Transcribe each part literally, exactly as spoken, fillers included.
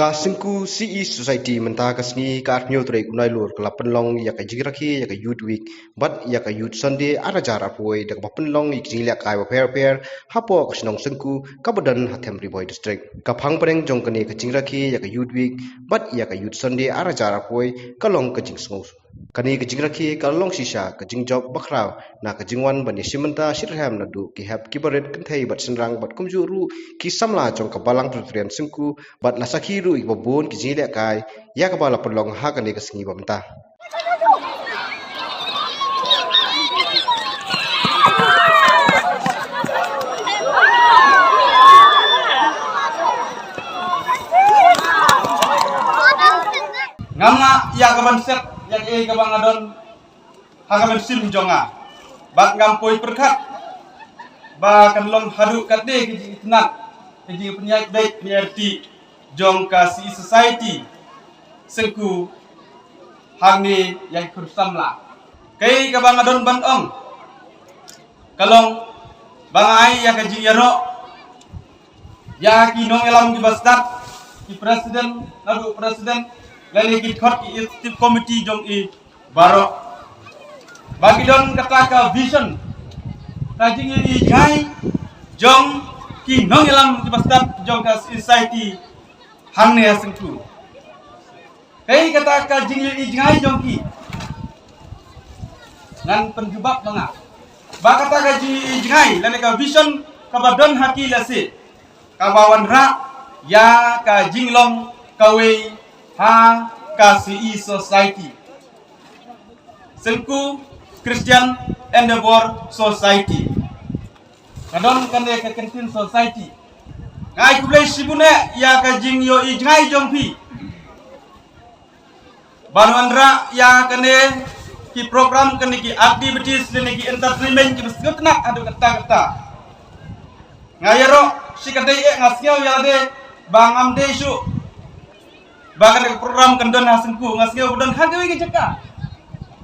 Ka Syngku C E Society mynta ka sngi ka arphew tarik u Nailur ka la pynlong ïa ka jingrakhe ïa ka Youth Week bad ïa ka Youth Sunday ar hajar arphew da kaba pynlong ïa ki jingleh kai bapher bapher hapoh ka shnong Syngku kaba don ha Them Ri Bhoi District. Ka phang pdeng jong kane ka jingrakhe ïa ka Youth Week bad ïa ka Youth Sunday ar hajar arphew ka long ka jingsngew. Kane ka jingrakhe ka long shisha ka jingjop bakhraw na ka jingwan ban ïashim bynta shitrhem naduh ki hep ki barit, kynthei bad shynrang bad kumjuh ruh ki samla jong ka Balang Presbyterian Syngku bad la sakhi ruh ïa kiba bun ki jingïalehkai ïa kaba la pynlong ha kane ka sngi ba mynta. Ngam lah ïa ka ban set ïa kaei kaba nga don ha ka mynsiem jong nga. Bad ngam poi pyrkhat ba kan long haduh katne ka jingitynnad, ka jingpynïaid beit pynïaid ti jong ka C E Society Syngku hangne ïa ki khun samla. Kaei kaba nga don ban ong ka long ba nga ai ïa ka jingïaroh ïa ki nongïalam kiba stad, ki president, naduh president, lane ki khot ki executive committee jong i baroh. Ba ki don kata ka vision, ka jingïohi jngai jong ki nongïalam kiba stad jong ka society hangne ha Syngku. Kaei kata ka jingïohi jngai jong ki? Ngan pynjubab ma nga ba kata ka jingïohi jngai lane ka vision kaba don ha ki lehse kaba wanrah ïa ka jinglong kawei ha ka C E Society, Syngku Christian Endeavour Society. Ka don kane ka Christian Society. Nga ai khublei shibun eh ïa ka jingïohi jngai jong phi ban wanrah ïa kane ki program, kane ki activities, kane ki entertainment kiba sngewtynnat haduh katta katta. Nga ïaroh shi katdei eh, nga sngew ïa lade ba ngam dei shuh ba kane ka program kan don ha Syngku, nga sngew ba don ha kawei ka jaka.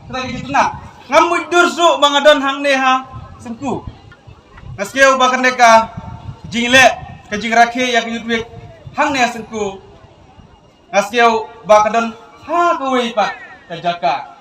Kata ka jingtynnat. Ngam mutdur shuh ba nga don hangne ha Syngku. Nga sngew ba kane ka jingleh, ka jingrakhe ïa ka Youth Week hangne ha Syngku, nga sngew ba ka don ha kawei pat ka jaka.